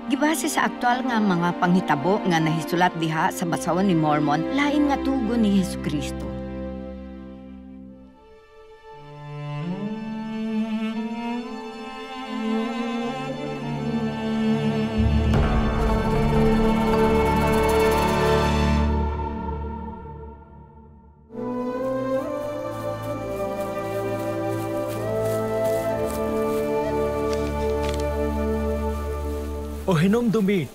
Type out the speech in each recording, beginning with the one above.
Gibase sa aktual nga mga panghitabo nga nahisulat diha sa basahon ni Mormon, lain nga tugon ni Hesukristo. O hinumdumi,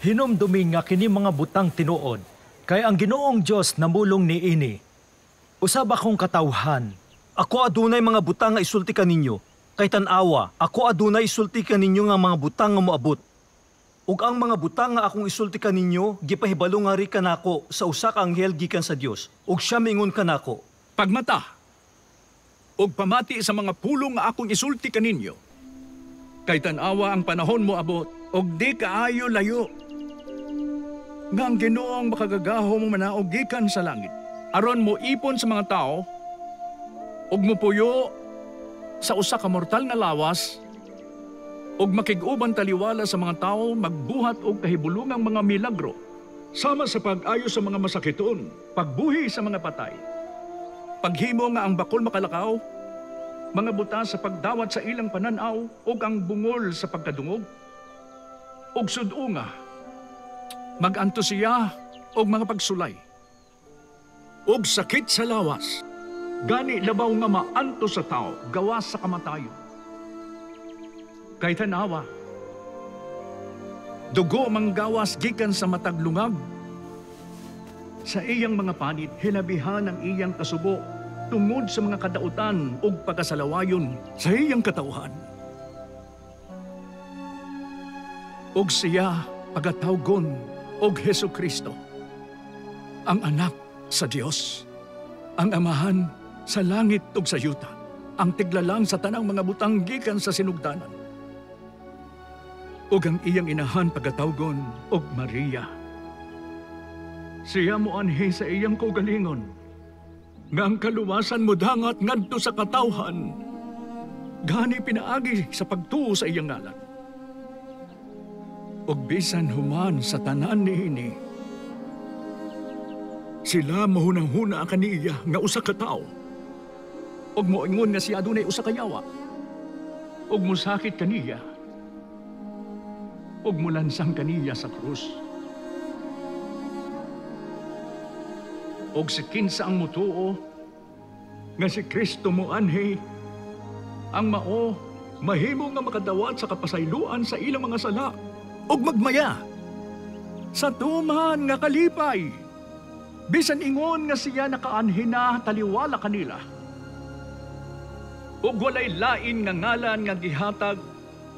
hinumdumi nga kini mga butang tinuod, kay ang Ginoong Dios namulong niini. Usab akong katawhan. Ako adunay mga butang nga isulti kaninyo, kay tan-awa, ako adunay isulti kaninyo nga mga butang nga moabot. Ug ang mga butang nga akong isulti kaninyo, gipahibalo nga ri kanako sa usa ka anghel gikan sa Dios, ug siya miingon kanako. Pagmata ug pamati sa mga pulong nga akong isulti kaninyo, kay tan-awa ang panahon moabot og di kaayo layo nga ang Ginoong makagagahom mo manaog gikan sa langit aron mo ipon sa mga tao ug mopuyo sa usa ka mortal nga lawas ug makig-uban taliwala sa mga tao magbuhat og kahibulungang mga milagro sama sa pag-ayo sa mga masakiton, pagbuhi sa mga patay, paghimo nga ang bakol makalakaw, mga buta sa pagdawat sa ilang panan-aw ug ang bungol sa pagkadungog, og sud-unga, mag-antos siya og mga pagsulay, og sakit sa lawas, gani labaw nga maantos sa tao, gawas sa kamatayon. Kay tan-awa, dugo manggawas gikan sa matag lungag, sa iyang mga panit, hilabihan ang iyang kasubo, tungod sa mga kadautan ug pagkasalawayon sa iyang katawhan. Og siya pagatawgon og Hesukristo, ang anak sa Dios, ang amahan sa langit ug sa yuta, ang tiglalang sa tanang mga butang gikan sa sinugdanan. Ug ang iyang inahan pagatawgon og Maria. Siya moanhi sa iyang kaugalingon, nga ang kaluwasan modangat ngadto sa katawhan, gani pinaagi sa pagtuo sa iyang ngalan. Og bisan human sa tanan niini, sila mahunang-huna kaniya nga usa ka tawo, og moingon nga siya adunay usa ka yawa, og mosakit kaniya, og molansang kaniya sa krus. Og si kinsa ang motuo nga si Kristo moanhi, ang mao mahimo nga makadawat sa kapasayloan sa ilang mga sala og magmaya sa tuman nga kalipay, bisan ingon nga siya nakaanhi na taliwala kanila. Og walay lain nga ngalan nga gihatag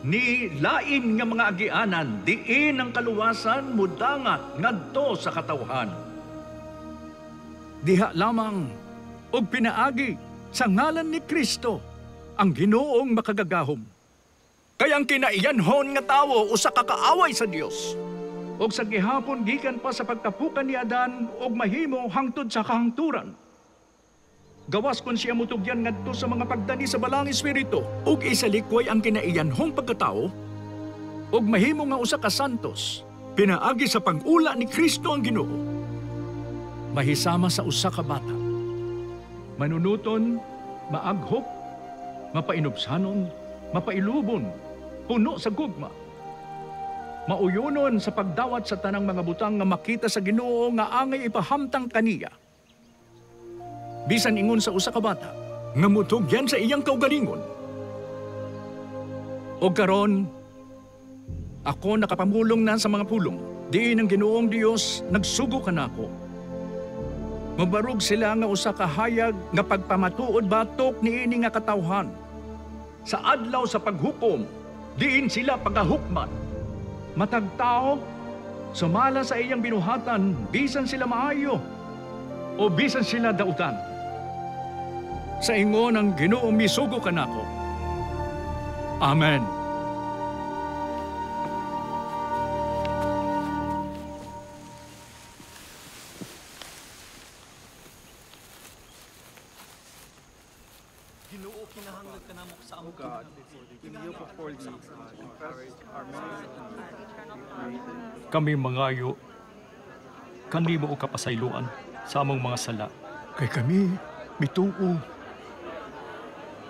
ni lain nga mga agianan diin ang kaluwasan mudangat ngadto sa katawhan. Diha lamang og pinaagi sa ngalan ni Kristo ang Ginoong makagagahom. Kay ang kinaiyanhon nga tawo usa ka kaaway sa Dios. Og sa gihapon gikan pa sa pagkapukan ni Adan og mahimo hangtod sa kahangturan. Gawas kon siya motugyan ngadto sa mga pagdani sa Balaang Espiritu ug isalikway ang kinaiyanhong pagkatawo og mahimo nga usa ka santos pinaagi sa pag-ula ni Kristo ang Ginoo. Mahisama sa usa ka bata, manunuton, maaghop, mapainubsanon, mapailubon, puno sa gugma, mauyonon sa pagdawat sa tanang mga butang nga makita sa Ginoo nga angay ipahamtang kaniya. Bisan ingon sa usa ka bata nga motugyan sa iyang kaugalingon. Og karon, ako nakapamulong na sa mga pulong, diin ang Ginoong Dios nagsugo kanako. Mabarog sila nga usa ka hayag nga pagpamatuod batok niini nga katawhan. Sa adlaw sa paghukom, diin sila pagahukman. Matag tao, sumala sa iyang binuhatan, bisan sila maayo o bisan sila dautan. Sa ingon ang Ginoong misugo kanako. Amen. Ginoo, kinahanglan ka namo sa among Kami mangayo kanimo og kapasayloan sa among mga sala. Kay kami mituo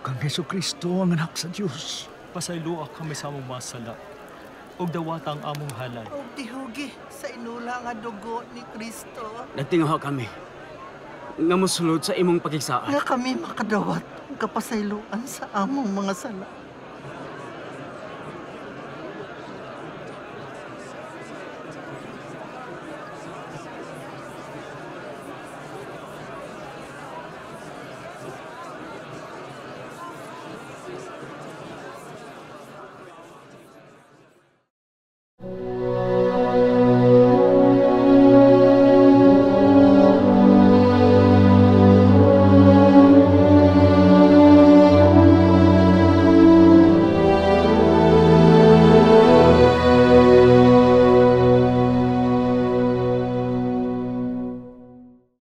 kang Hesukristo ang anak sa Dios. Pasayloa kami sa among mga sala ug dawata ang among halad. Og tihugi sa inula nga dugo ni Kristo. Nagtinguha kami nga mosulod sa imong pakigsaad. Nga kami makadawat og kapasayloan sa among mga sala.